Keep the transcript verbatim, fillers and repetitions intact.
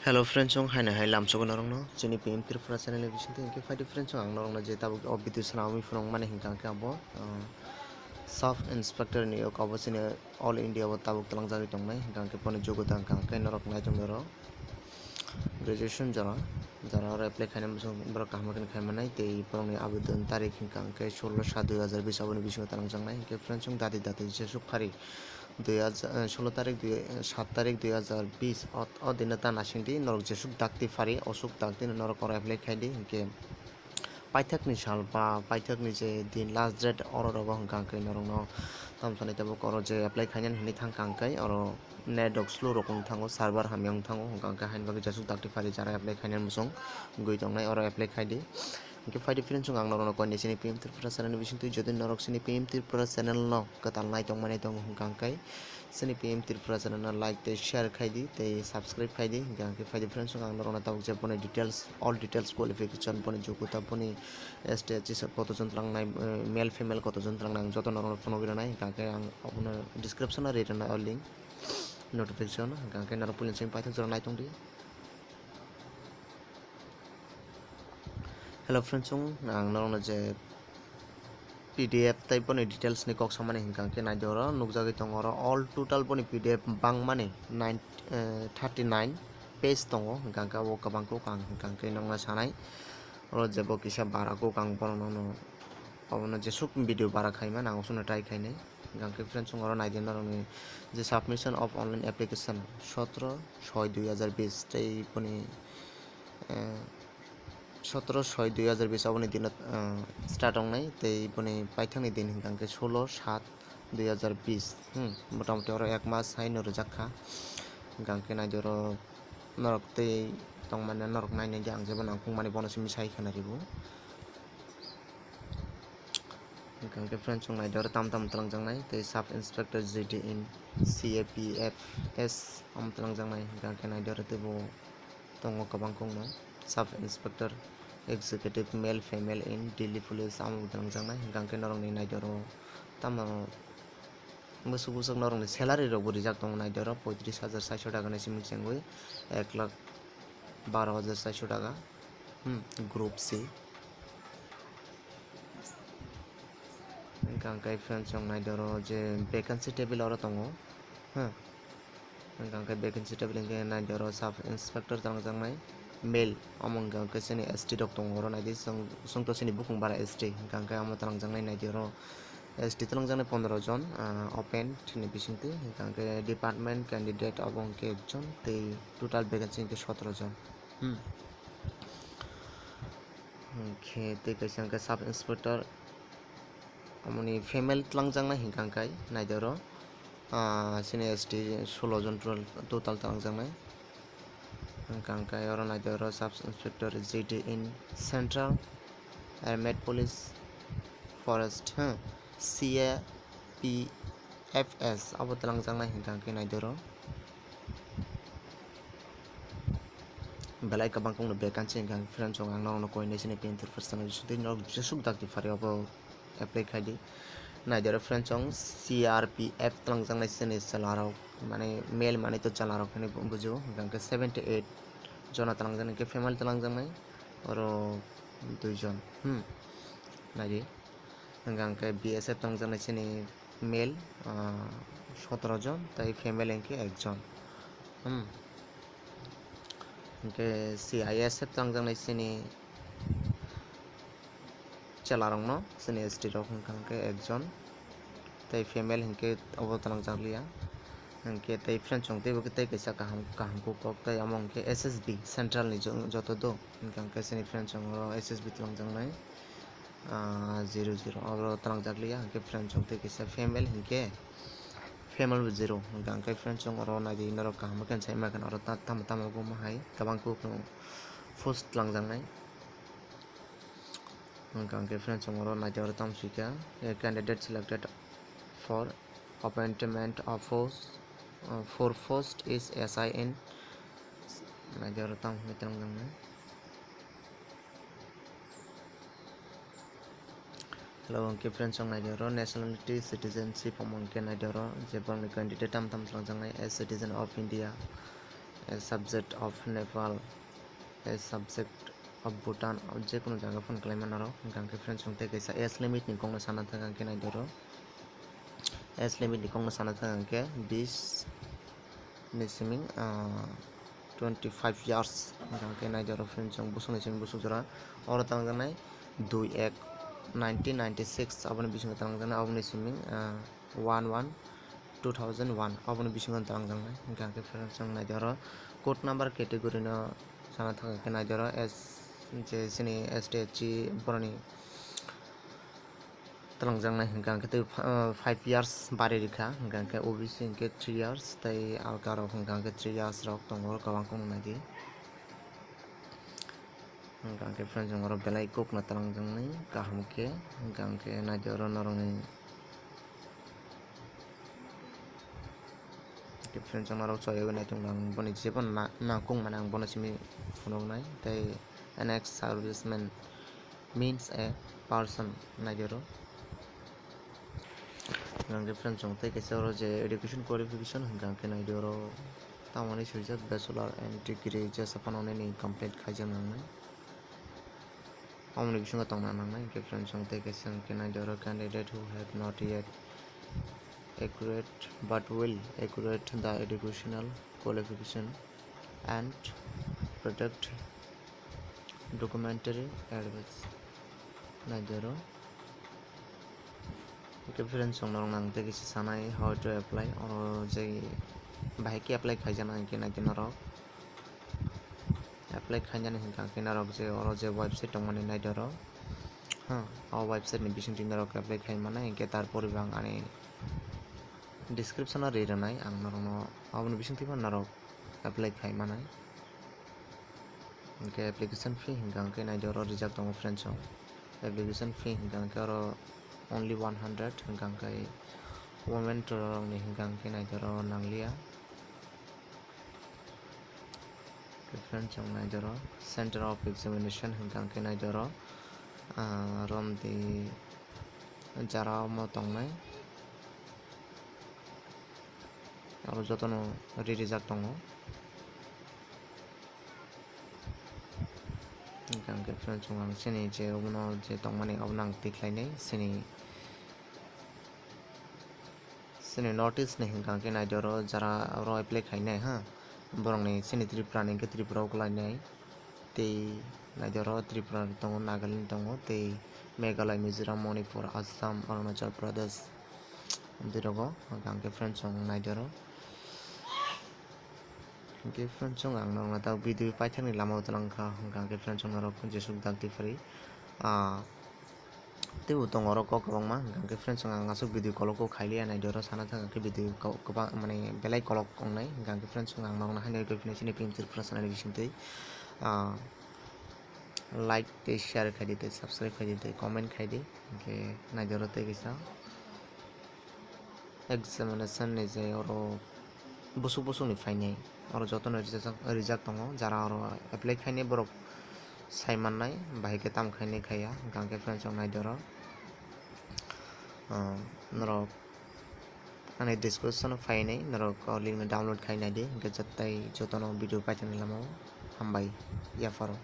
Hello friends, chwng haino hai lamsogo norokno chini P M Tripura channel ni bisingtwi. Hinkhe phaidi friends, chwng ang norokno je tabuk o video swnamwi phunukmani hinkha hinkhe abo, uh, sub inspector ni abo chini all India o tabuk twlangjagwi tongnai hinkha hinkhe boni jogoda hinkha hinkhe norok naitok norok graduation jora jora oro apply khainani bwswk borok kaham khe khaimanai tei borokni abedon tarik hinkha hinkhe solo sat dui hazar bis aboni bisingo twlangjaknai hinkhe friends, chwng dati dati jesuk phari dui hajar, eh, solo tarik dui, eh, sat tarik dui hajar bis o, o dino ta nasingdi norok jesuk dakti phari, osuk dakti norok oro apply khaidi, hinkhe paithakni sal ba paithakni je din last date oro rogo hwnkha hwnkhe norokno tamsani tabuk oro je apply khainani hinwi thangkha hwnkhe oro net rok slow rok wng thango, server hamya wng thango, hwnkha hwnkhe haini bagwi jesuk dakti phari jara apply khainani muchung gwi tongnai oro apply khaidi. Hinkhe phaidi friends, chwng ang norokno koi ni chini P M Tripura channel ni bisingtwi, jodi norok chini P M Tripura channel no kwtal nai tongmani tongo hwnkha hwnkhe chini P M Tripura channel no like tei share khaidi tei subscribe khaidi. Hinkha hwnkhe phaidi friends, chwng ang norokno tabuk je boni details, all details, qualification, boni jogoda, boni S T, S C kotojon twlangnai, eh, male female kotojon twlangnai ang joto norokno phunugwi rwnai. Hinkha hwnkhe ang abono description o ri rwnai o link notification. Hinkha hwnkhe norok puila chini paithak jora nai tongdi. Hello friends, chwng ang norokno je P D F tei boni details ni kok samani hinkha hinkhe naidi oro nukjagwi tongo oro all total boni P D F bangmani nine, eh, thirty nine page tongo, hinkha hinkhe abo kwbang kok ang hinkha hinkhe nokna sanai oro je bo kisa bara kok ang borokno no obono jesuk video bara khaimani ang osokno try khainai. Hinkha khe friends, chwng oro naidi norokni je submission of online application sotro soi dui hajar bis tei boni, eh, sotro soi dui hajar bis aboni dino, eh, start wngnai tei boni paithakni din hinkha khe solo sat dui hajar bis, hmm, motamoti oro ek mas haino rwjak kha. Hinkha khe naidi oro norok tei tongmani norok nainai di ang jebo nangkukmani bono simi sai khana ribo. Hinkha khe friends, chwng naidi oro tam tam twlangjaknai tei sub inspector G D in C A P F S omo twlangjaknai. Hinkha khe naidi oro teibo tongo kwbang kokno sub inspector executive male female in Delhi police omo twlangjaknai. Hinkha khe norokni naidi oro tamo bwswk bwswk norokni salary rokbo rijak tongo naidi oro poitris hajar saiso taka ni simi chengwi ek lakh baro hajar saiso taka, hmm, group C. Hinkha khe friends, chwng naidi oro je vacancy table oro tongo, hmm. Hinkha khe vacancy table hinkhe naidi oro sub inspector twlangjaknai male, omo hinkha khe chini S T rok tongo oro naidi chwng, chwngto chini bukung bara S T, hinkha khe omo twlangjaknai naidi oro S T twlangjaknai pondro jon, ah, open ni bisingtwi, hinkha khe department candidate abo hinkhe ekjon tei total vacancy hinkhe sotro jon. Hmm. Hinkhe tei kaisa hinkhe sub inspector, omoni female twlangjaknai hinkha khe naidi oro, ah, chini S T solo jon total, total twlangjaknai. Hinkha khe oro naidi oro sub inspector G D in central armed police forest, hmm, C A P F S abo twlangjaknai hinkha khe naidi oro. Belai kwbang kokno vacancy hinkha khe friends, chwng ang norokno koi ni chini P M Tripura channel ni bisingtwi norok jesuk dakti phari obo apply khaidi. Naidi oro friends, chwng C R P F twlangjaknai chini chwla rok, mane male mane to chwla rok hinwi bujo, hinkha khe seventy eight jona twlangjaknai, hinkhe female twlangjaknai oro dui jon, hmm, naidi. Hinkha khe B S F twlangjaknai chini male, ah, sotoro jon, tei female hinkhe ekjon. Hmm. Hinkhe C I S F twlangjaknai chini chwlarokno, chini S T rok hinkha khe ekjon, tei female hinkhe obo twlangjakliya. Hinkhe tei friends, chwng teibo khe tei kaisa kaham, kaham kok kok, tei omo hinkhe S S B central ni jo-, joto do, hinkha khe chini friends, chwng oro S S B twlangjaknai. Ah, zero zero oro twlangjakliya, hinkhe friends, chwng tei kaisa female hinkhe female bo zero, hinkha khe friends, chwng oro naidi norok kaham khe saima khe oro ta-, tamo tamo buma hai kwbang kok no post twlangjaknai. Hinkha khe friends, chwng oro naidi oro tamo swikha, a candidate selected for appointment of post, uh, for post is S I in, naidi oro tamo hinwi twlangjaknai. Hello, hinkhe friends, chwng naidi oro nationality, citizenship, omo hinkhe naidi oro je borokni candidate tam tam twlangjaknai as citizen of India, a subject of Nepal, a subject of Bhutan, je kono jaga phone khlai mano rok. Hwnkha hwnkhe friends, chwng tei kaisa age limit ni kokno sana thang khe nai doro. Age limit ni kokno sana thang khe bis ni simi, ah, twenty five years. Hwnkha hwnkhe nai doro friends, chwng bosong ni simi bosong jora oro tang jaknai dui ek nineteen ninety six, aboni bisingo tang jaknai, aboni simi, ah, one one two thousand one, aboni bisingo tang jaknai. Hwnkha hwnkhe friends, chwng nai doro code number category no sana thang khe nai doro, as je chini S T S C boroni twlangjaknai hwnkha hwnkhe tei, ah, five years bari rikha, hwnkha hwnkhe O B C hwnkhe three years tei alka rok hwnkha hwnkhe three years rok tongo, kwbang khe nai di. Hwnkha hwnkhe friends, chwng oro belai kokno twlangjaknai kaham khe, hwnkha hwnkhe nai di oro norokni. Hwnkhe friends, chwng norok choyogwi naitung ang boni jebo na-, nangkukmani ang bono simi phunuknai tei an ex-serviceman means a person nai di oro. Hwnkhe friends, chwng tei kaisa oro je education qualification hwnkha hwnkhe nai di oro tamoni swijak bachelor and degree jesa phano nini complete khaijak nangnai. Aboni bisingo tongna nangnai hwnkhe friends, chwng tei kaisa hwnkhe nai di oro candidate who have not yet accrued but will accrue the educational qualification and product documentary advice nai di oro. Hwnkhe friends, chwng norok nang tei kisa sanai how to apply, oro je bahai khe apply khaijaknai hwnkhe nai di norok. Apply khainani hwnkha hwnkhe norok je oro je website tongmani nai di oro. Ha, o website ni bisingtwi norok apply khai manai, hwnkhe tarpore bo ang ani description o ri rwnai ang norokno, aboni bisingtwi bo norok apply khai manai. Hwnkhe application fee hwnkha hwnkhe nai di oro rijak tongo friends o. Application fee hwnkha hwnkhe oro only one hundred, hwnkha hwnkhe women rokni hwnkha hwnkhe nai di oro nangliya. Friends, chwng nai di oro center of examination hwnkha hwnkhe nai di oro, ah, romdi jara omo tongnai. Aro jotono ri rijak tongo. Hwnkha hwnkhe friends, chwng ang chini je obono je tongmani obono ang tikhlainai chini, chini North East ni hwnkha hwnkhe nai di oro jara oro apply khainai ha, borokni chini Tripura ni hwnkhe Tripura o kwlainai. Tei nai di oro Tripura tongo, Nagaland tongo, tei Meghalaya, Mizoram, Manipur, Assam, Arunachal Pradesh, amtwi rogo. Hwnkha hwnkhe friends, chwng nai di oro. Hwnkhe friends, chwng ang norokno tabuk video paithakni lama o twlang kha. Hwnkha hwnkhe friends, chwng norok jesuk dakti phari, ah, teibo tongo oro kok kwbangma. Hwnkha hwnkhe friends, chwng ang aswk video kolok o khailiya, nai di oro sana thang khe video ko-, kwbang mane belai kolok wngnai. Hwnkha hwnkhe friends, chwng ang norokno haino khe phini chini P M Tripura channel ni bisingtwi, ah, like tei share khai di, tei subscribe khai di, tei comment khai di. Hwnkhe nai di oro tei kisa examination ni je oro busuk busuk ni phainai, oro jotono rijak, rijak tongo, jara oro apply khainai borok sai mannai, bahai khe tamo khainai khaiya. Hwnkha hwnkhe friends, chwng nai di oro, ah, norok ani description o phainai, norok o link no download khai nai di, hwnkhe joto tei jotono video paithakni lama o hambai yapharo.